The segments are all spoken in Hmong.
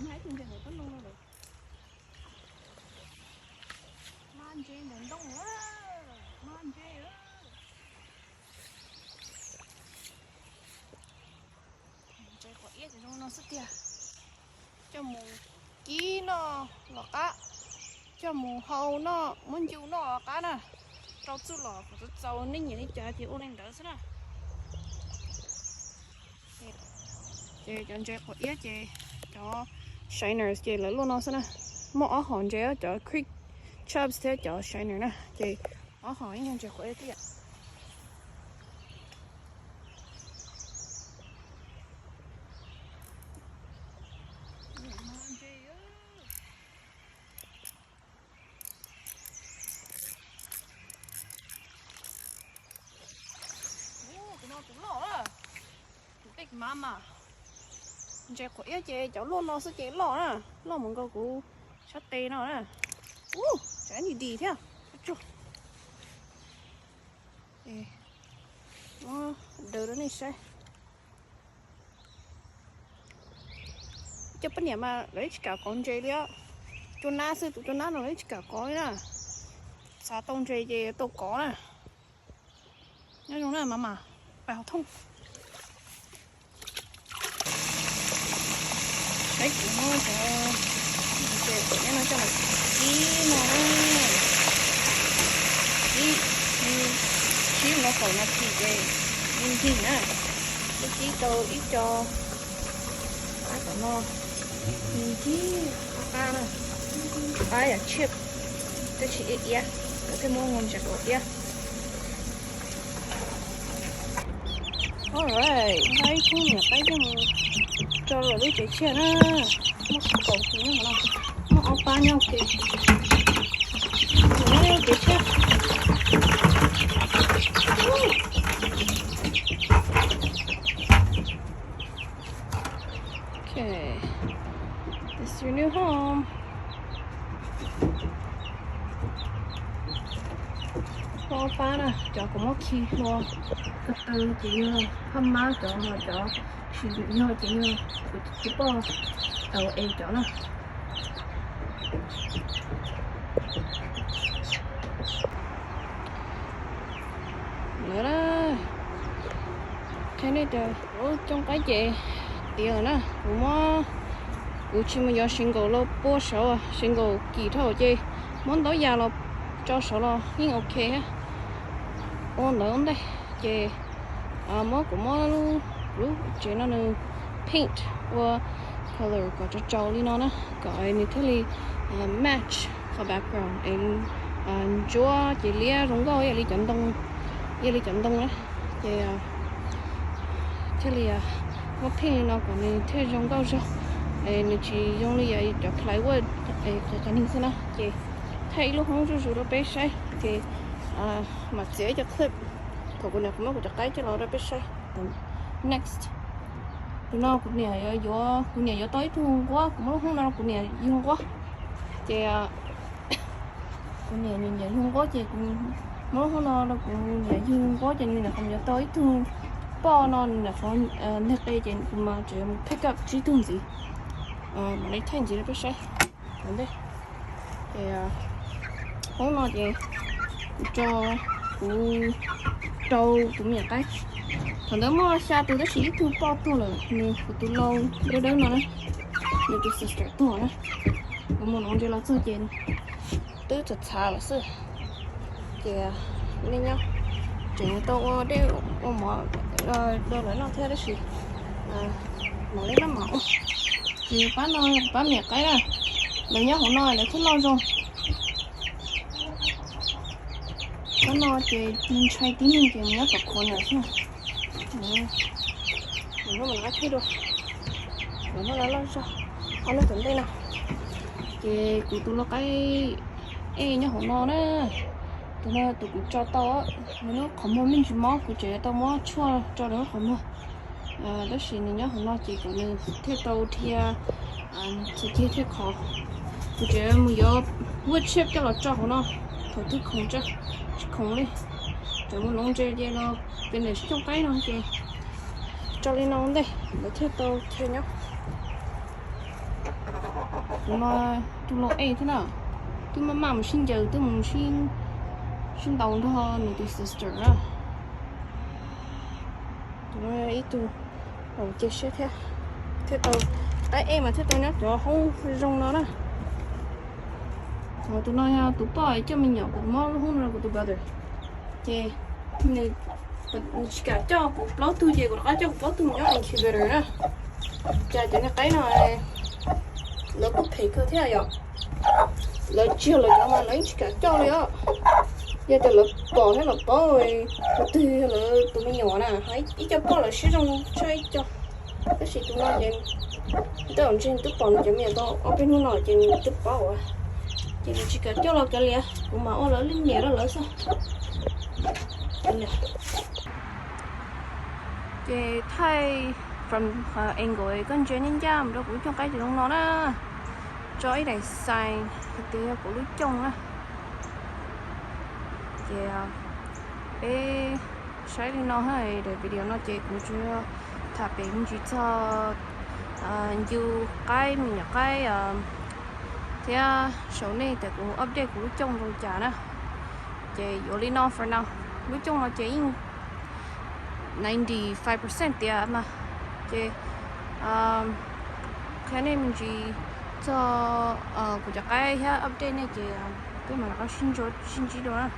Hais tus ntses ntawm pob no no lawm. Mab ntses ntawm ntoo, mab ntses. Ntses quav iab ces zoo no xwb tiag. Coj mus kib noj los qab, coj mus hau noj, muab ncu noj los qab na. Rau txuj lom kom txaus txaus, nej nyiam li cas ces ua li ntawd xwb na. Ces cov ntses quav iab ces cov shiners ces lawv luaj no xwb na. Muaj ob hom ntses, cov creek chubs thiab cov shiner na, ces ob hom ib nyuag ntses quav iab tiag. Tus no tus loj, tus big mama. Ntses quav iab ces cov luaj no xwb ces loj na, loj mus nkaus kuv sab tes no na. Ub, tsam ib ntsis dis thiab. Daws rau nej saib. Cov poj niam mas lawv tsis kam kov ntses li os. Cua nab xwb, tus cua nab no lawv tsis kam kov li na. Xav tau ntses ces tau kov na. Nyob zoo na mama, pais hauv thooj. Saib kuv muab cov ntses quav iab no coj los kib no na. Kib, kib nkaus kaum nas this ces nws nkig na. Kib tau ib co qab tom no, nws nkig qab qab na, qab yam chip, tab sis iab iab, lawv thiaj muab hu ntses quav iab. Alright, nqa ib khub niam qaib coj mus rau lawv lub tsev tshiab na. Muaj kaum tus nyob hauv no, muaj ob pab nyob ua ke. Lawv lub tsev tshiab. Okay, this is your new home. Ob pab na, cov kuv muab khi hlua ko taw ces yog phaj mab cov, ho cov tsis yog ces yog kuv tsis pom tau es cov na. Lawm na, qhia nej tias kuv cooj qaib ces tiav lawm na. Kuv muab, kuv tsis mus yuav shingle los pua saud, shingle kim dhau ces muab ntaub yas los tso saud los yeej ok thiab. Ua ntawd ua ntej ces muab, kuv muab lub, lub tsev no nws paint ua color kom tsaus tsaus li no na, kom nws thiaj li match qhov background es ntsuab ces liab zoo nkauj ib yam li cov ntoo, ib yam li cov ntoo na. Ces thiaj li muab paint li no kom nws thiaj zoo nkauj zog, es nws tsis zoo li cov plywood cov cov neeg xwb na. Ces thaij ib lub hoob zuj zus rau peb saib ces mam txiav ib co clip thaum kuv niam, kuv muab kuv cov qaib coj los rau peb saib. Next, tus no kuv niam yuav, kuv niam yuav tau ib tug nquab, kuv muab lub hoob no rau kuv niam yug nquab. Ces kuv niam nyiam yug nquab ces kuv muab lub hoob no rau kuv niam yug nquab ces nws niam qhov yuav tau ib tug poj no, nws niam qhov nteg qe ces kuv mas tseem pick up tsib tug ntxiv, mam li thaij ntxiv rau peb saib ua ntej. Ces hoob no ces kuv tso, kuv rau kuv me nyuam qaib. Thaum ntawd muaj xya tus tab sis ib tug poj tuag lawm, nws kuv tus lau dawb dawb no na, nws tus sister tuag na. Kuv mus nuv ntses los txog ces twb txhav txhav lawm xwb. Ces nej nyob, tseem tau ua dej ua mov rau lawv noj thiab tab sis mam li maj mam ua. Ces pab no pab me nyuam qaib na, lawv nyob hauv no lawv thiaj loj zoo. Pab no ces ntshai tib neeg ces mus nyob tom corner xwb. Lawv noj lawv loj zog, ob lub tom ntej no. Ces kuv tus lau qaib ej nyob hauv no na, tus no tus kuv tso tau, nws lub qhov muag me ntsis mob, kuv tseem yuav tau muab tshuaj tso rau lub qhov muag. Tab sis nws nyob hauv no ces kom nws thiaj tau dhia, thiaj thiaj khov. Kuv tseem mus yuav wood chip coj los tso hauv no, thaum twg khoom tso, tsis khoom li. Tseem mus nuv ntses ces los finish cooj qaib no ces tso li no ua ntej lawv thiaj tau dhia nyob. Tus no tus lau ej thiab na, twb maj maj mus sib ncaws, twb mus sib ntaus nrog nws tus sister na. Tus no ib tug, cia siab thiab, thiaj tau, qaib ej mas thiaj tau nyob cov hoob zoo no na. Tus no yog tus poj coj me nyuam, kuv mob lub hoob no rau kuv tus brother, ces nws tsis kam coj kuv plaub tug, ces kuv rov qab coj kuv plaub tug mus nyob incubator na. Cas cov niag qaib no lawv kuj phem kawg thiab yom. Lawv tsis yog lawv cov mas lawv yeej tsis kam coj li os. Yog tias lawv pom thiab lawv paub tus twg yog lawv tus me nyuam na, ho ib co poj lawv siab zoo tshaj ib co. Tab sis tus no ces tej zaum ntshe twb pom nws cov me nyuam tau ob peb hnub no ces nws twb paub, ces nws tsis kam coj los kav liam, kuv mam ua lawv leej niam rau lawv xwb. Ces thaij from angle koj ntsia ncaj ncaj mus rau kuv lub cooj qaib ces zoo no na, tso ib daim sign hais tias yog kuv lub cooj na. Ces peb saib li no, daim video no ces kuv tsuas tham pem me ntsis txog ncu qaib, me nyuam qaib, thiab sau nej tias kuv update kuv lub cooj zoo cas na. Ces yuav li no for now, lub cooj no ces yeej ninety five percent tias mas. Ces qhia nej me ntsis txog kuv cov qaib thiab update nej ces peb mam rov qab sib ntsib dua na.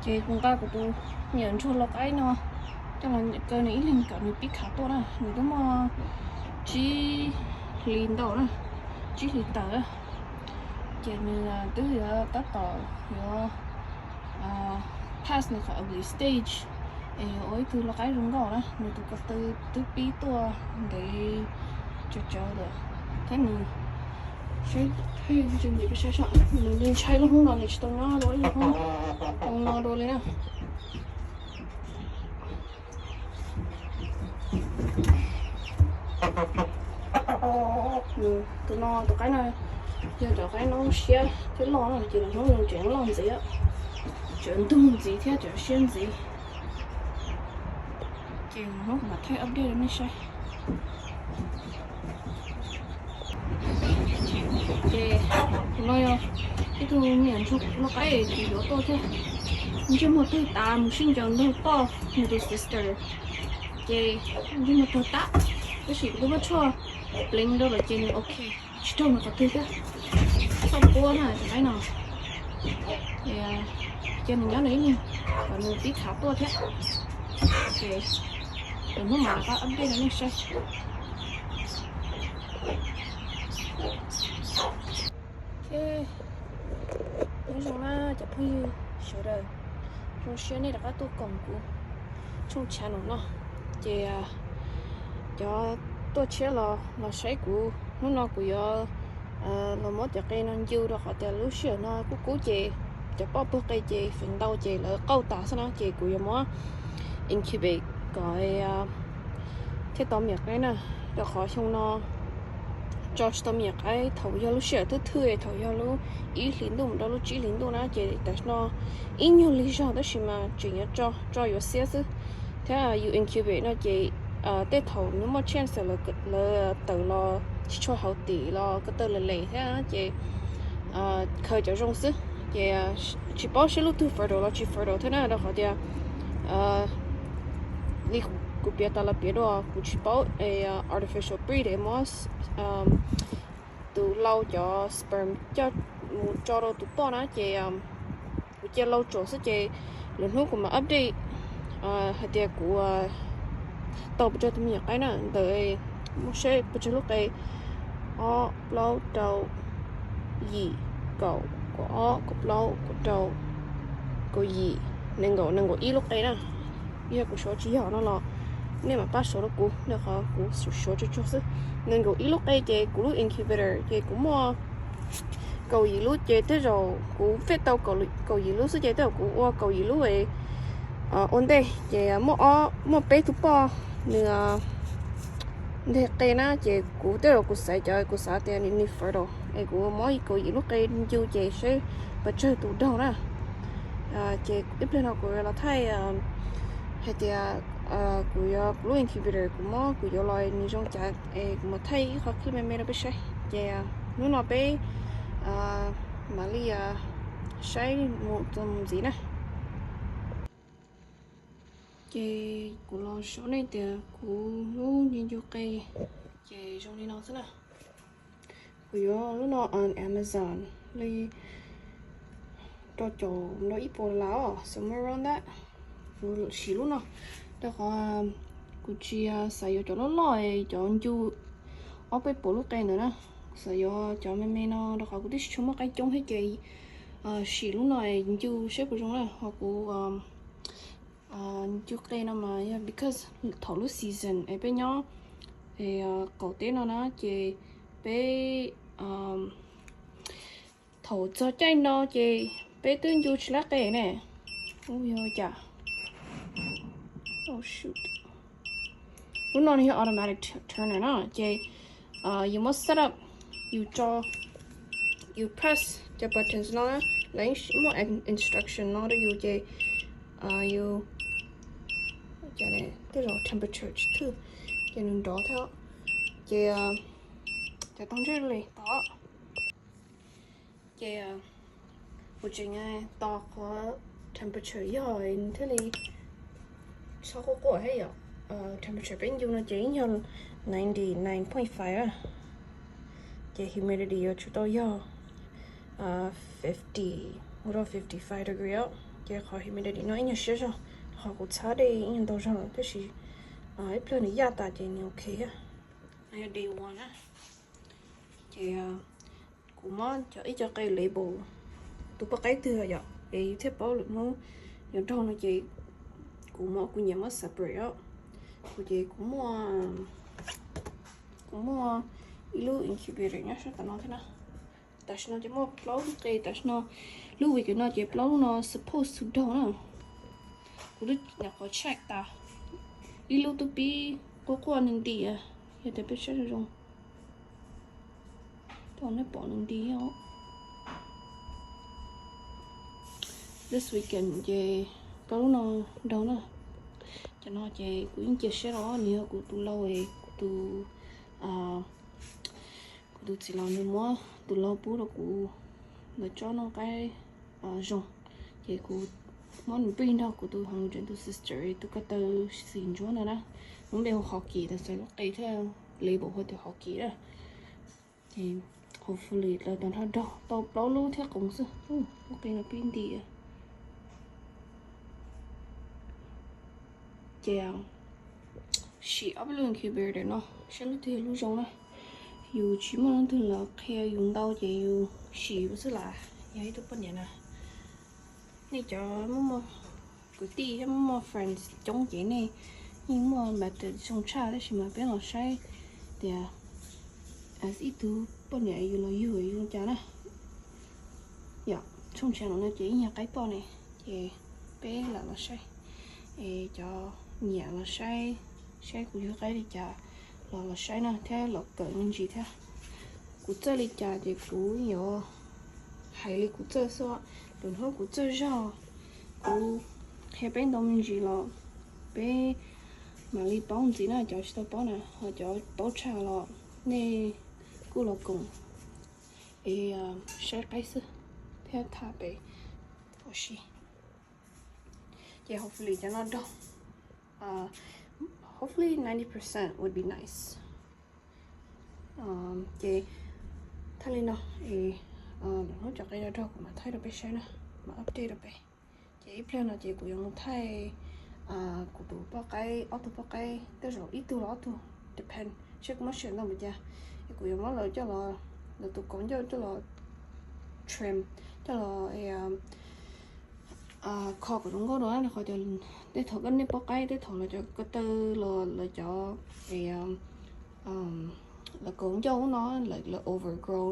Ces kuv nqa kuv tus me nyuam ntsuag lau qaib no coj los kaw nws ib leeg kom nws pib khav tuaj na. Nws twb muaj tsib hlis ntau na, tsib hlis tawm. Ces nws twb yuav tab tom yuav pass nws qhov early stage es yuav ua ib tug lau qaib zoo nkauj na. Nws tus ko tw twb pib tuaj ntev tsawv tsawv lawm thiab. Nws, nws ntshai lub hoob no, nws tsis tau nyob dua ib lub hoob no dua li na. Tus no tus qaib no yog cov qaib noob siab thiab loj no, ces lwm hnub nws tseem loj ntxiv, tseem ntug ntxiv thiab tseem siab ntxiv. Ces lwm hnub kuv mam thaij update rau nej saib. Ces tus no yog ib tug me nyuam ntsuag lau qaib kuv yuav tuaj thiab. Ntsej muag twg tas mus sib ncaws nrog poj nws tus sister, ces ntsej muag tuag tas, tab sis kuv twb muab tshuaj pleev rau lawm ces nws ok, tsis raug nws qhov twg thiab. Txhob quab na cov qaib no, cia nws nyob nws ib leeg kom nws pib khav tuaj thiab. Ces lwm hnub mam rov qab update rau nej saib. Nyob zoo na cov phooj ywg sawv daws, zoo siab nej rov qab tuaj koom kuv tshooj channel no. Ces cov tuaj tshiab los los saib kuv, hnub no kuv yuav los muab cov qe no ncu rau qhov tias lub sij hawm no kub kub ces cov poj pawg qe ces feem ntau ces lawv qauj tas xwb na, ces kuv yuav muab incubate kom thiaj tau me nyuam qaib na. Rau qhov xyoo no tso tsis tau me nyuam qaib thaum yog lub sij hawm thwj thwj, thaum yog lub ib hlis ntuj mus rau lub tsib hlis ntuj na, ces tam sim no ib nyuag lig zog tab sis mas tseem yuav tso, tso yuav xiab xwb. Thiab yus incubate no ces tej thaum nws muaj chance lawv tawm los tsis tshua hauv tim los ko taw lem lem thiab ces khaws cov zoo xwb. Ces tsis paub seb lub twg fertile los tsis fertile thiab na, rau qhov tias li kuv piav tas los piav dua, kuv tsis paub artificial breed es muab tus lau cov sperm coj mus tso rau tus poj na, ces kuv cia lau tsuam xwb ces lwm hnub kuv mam update hais tias kuv tau pes tsawg tus me nyuam qaib na. Ntawm muaj seb pes tsawg lub qe, ob plaub rau yim kaum kaum ob kaum plaub kaum rau kaum yim nees nkaum nees nkaum ib lub qe na. Yog kuv suav tsis yog no los nej mam pab suav rau kuv, rau qhov kuv suav tsuag tsuag xwb. Nees nkaum ib lub qe ces kuv lub incubator ces kuv muaj kaum yim lub ces tej zaum kuv fit tau kaum yim lub xwb ces tej zaum kuv ua kaum yim lub ua ntej ces muaj peb tug poj nws nteg qe na, ces kuv tej zaum kuv xaiv cov kuv xav tias nws fertile es kuv muab kaum yim lub qe ncu ces seb pes tsawg tus daug na. Ces ib pliag no kuv los thaij hais tias Kuv yuav kuv lub incubator kuv muab kuv yuav los nws zoo cas es kuv mam thaij ib qho clip me me rau peb saib. Ces hnub no peb mam li saib mus txog mus ntxiv na. Ces kuv los show nej tias kuv lub ncu qe ces zoo li no xwb na. Kuv yuav lub no on Amazon li rau caum rau ib puas las os, somewhere around that. Kuv siv lub no rau qhov kuv tsis xav yuav cov loj loj cov ncu ob peb puas lub qe ntawd na. Xav yuav cov me me no rau qhov kuv twb tsis tshua muaj qaib coob thiab ces siv lub no ncu seb puas zoo na. Ho kuv ncu qe no mas yog because thaum lub season es peb nyob qaum teb no na ces peb thaum txog caij no ces peb twb ncu tsis lab qe ne. Ub, yog cas? Lub no yog automatic turner na ces yus muab set up, yus tso, yus press cov buttons no, lawv muaj instruction no rau yus ces yus, tej zaum temperature tsis thwj ces nws nrov thiab. Ces cov tau ntsej li tod. Ces kuv tseem tos qhov temperature yog thiaj li txhob quaj quaj thiab yom. Temperature peb ncu no ces ib nyuag ninety nine point five a, ces humidity yuav tsum tau yog fifty mus rau fifty five degree os. Ces qhov humidity no ib nyuag siab zog, qhov kuv txhab dej ib nyuag ntau zog lawm tab sis ib pliag nws yaj tas ces nws ok thiab. No yog day one na. Ces kuv muab cov ib co qe label tus poj qaib twg yom es yus thiaj paub lwm hnub yuav raug no ces kuv muab, kuv nyiam muab separate os. Kuv ces kuv muaj, kuv muaj ib lub incubator nyob sab tom no thiab na. Tam sim no ces muaj plaub lub qe, tam sim no lub week no ces plaub lub no supposed to raug na. Kuv twb nyuam qhuav check tas, ib lub twb pib quaj quaj nti nti, yog tias peb saib zoo zoo. Tau nej pom nws nti os. This weekend ces plaub lub no raug na. Cov no ces kuv yeej cia siab rau nws yog kuv tus lau, kuv tus, kuv tus txiv laus nws muab tus lau pub rau kuv, lawv tsob noj qaib zoo. Ces kuv muab nws pib nrog kuv tus hom tus sister tus ko taw xim ntsuab ntawd na. Lub npe hu Hockey, tas xav lub qe thiaj label hu tias Hockey na. Ces hopefully lawv tau nrog raug tau plaub lub thiab qoos xwb. Lub qe no pib nti. Ces sim ob peb lub incubator no saib lub twg yog lub zoo na. Yus tsis muaj leej twg los qhia yus ntau ces yus sim xwb las. Yog ib tug poj niam na, nej cov muaj, muaj kwv tij thiab muaj, muaj friends coob ces nej yeej muaj method zoo tshaj, tab sis mas peb los saib tias as ib tug poj niam yus los yug yus zoo cas na. Yom, tshooj channel no ces ib nyuag qaib poj ne, ces peb lam los saib, es cov nyiam los saib, saib kuv yug qaib li cas los los saib na thiab los kawm me ntsis thiab. Kuv txawj li cas ces kuv yuav hais li kuv txawj xwb. Lwm hnub kuv txawj zog, kuv qhia peb ntau me ntsis los peb mam li paub ntxiv na. Cov tsis tau paub na, ho cov paub tshaj los nej kuj los koom es saib qaib xwb thiab tham pem ua si. Ces hopefully cov no raug, hopefully ninety percent would be nice. Ces thaij li no es lwm hnub cov qe no raug kuv mam thaij rau peb saib na, mam update rau peb. Ces ib pliag no ces kuv yuav mus thaij kuv tus poj qaib, ob tug poj qaib, tej zaum ib tug los ob tug, depend seb kuv muab sawv ntau npaum cas. Es kuv yuav muab lawv coj los, lawv tus kaus ncauj coj los trim, coj los kho kom zoo nkauj rau na, qhov tias tej thaum koj nej poj qaib tej thaum lawv cov ko taw los lawv cov, lawv kaus ncauj no lawv overgrow,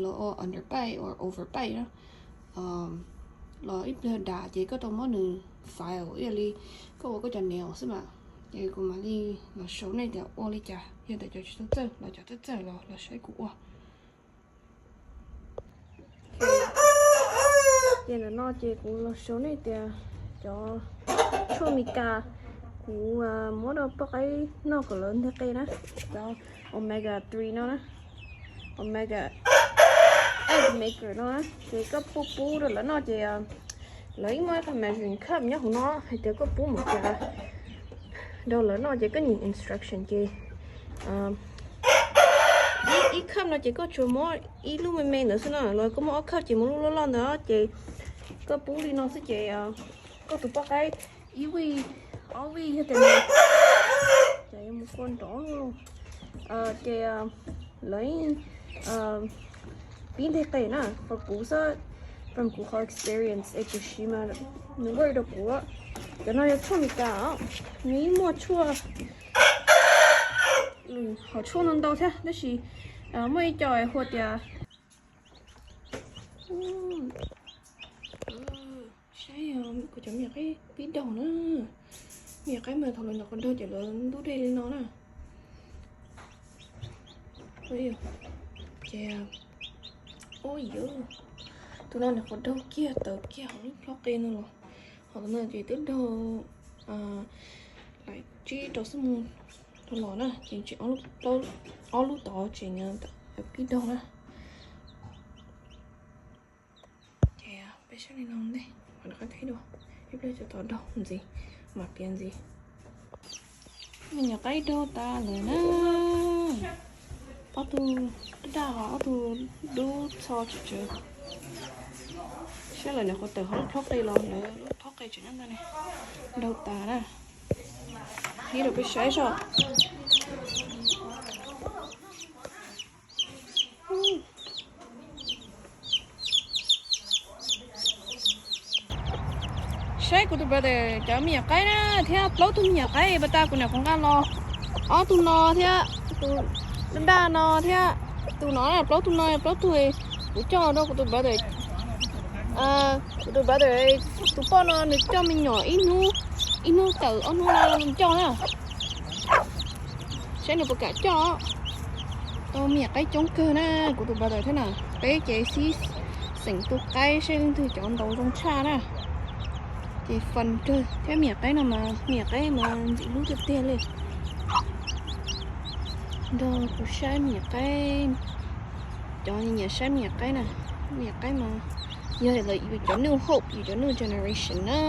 lawv underbite or overbite na. Los ib pliag das ces koj tau muab nws file ib yam li koj ua koj cov nails xwb mas. Ces kuv mam li los show nej tias ua li cas, yog tias cov tsis tau txawj los cov txawj txawj los los saib kuv ua. Ces ntawm no ces kuv los show nej tias cov tshuaj Meskas Kuv muab rau poj qaib noj kom lawv nteg qe na, cov omega three no na, omega egg maker no na, ces koj pub pub rau lawv noj ces lawv ib muaj ib qho measuring cup nyob hauv no hais tias koj pub mus cas rau lawv noj ces koj nyeem instruction ces ib cup no ces koj tsuas muab ib lub me me ntawd xwb na, los koj muab ob cup ces muab lub loj loj ntawd ces koj pub li no xwb ces koj tus poj qaib ib vij ob vij yog tias nws mus kua nrov ces lawv pib nteg qe na, qhov kuv xab from kuv qhov experience es kuv siv mas nws work rau kuv. Cov no yog tshuaj Meskas os, nws ib muaj tshuaj, hom tshuaj no ntau thiab tab sis muaj ib co hu tias saib kuv cov me nyuam qaib pib daug na, me nyuam qaib mas thaum lawv nyuam qhuav daug ces lawv ntub dej li no na. Ces tus no nws qhuav daug kiag tawm kiag hauv lub plhob qe no los, hos tus no ces twb daug laim tsib rau xub moos rau los na ces tseem ob lub tod tseem pib daug na. Ces peb saib li no ntej, qhov no qhov kheeb dua, ib pliag cov tod daug ntxiv, mam piav ntxiv. Me nyuam qaib daug tas lawm na. Ob tug daj daj ho ob tug dub txho tsawv tsawv. Saib lawv nyuam qhuav tawm hauv lub plhob qe los lawv lub plhob qe tseem nyob ntawd ne. Daug tas na. Qhib rau peb saib soj. Saib kuv tus brother cov me nyuam qaib na, thiab plaub tug me nyuam qaib pas tas kuv nyuam qhuav nqa los, ob tug no thiab tus daj daj no thiab tus no, plaub tug no plaub tug kuv coj rau kuv tus brother. Kuv tus brother tus poj no nws coj me nyuam ib hnub, ib hnub tawm ob hnub no coj na. Saib nws puas kam coj. Tau me nyuam qaib coob kawg na, kuv tus brother thiab na. Peb ces sib xeem tu qaib saib leej twg cov ntaus zoo tshaj na. Ces fun kawg thiab, me nyuam qaib no mas me nyuam qaib mas ntxim hlub tiag tiag li. Nrog kuv saib me nyuam qaib, cov nyiam saib me nyuam qaib na, me nyuam qaib mas yog yus cov new hope, yus cov new generation na.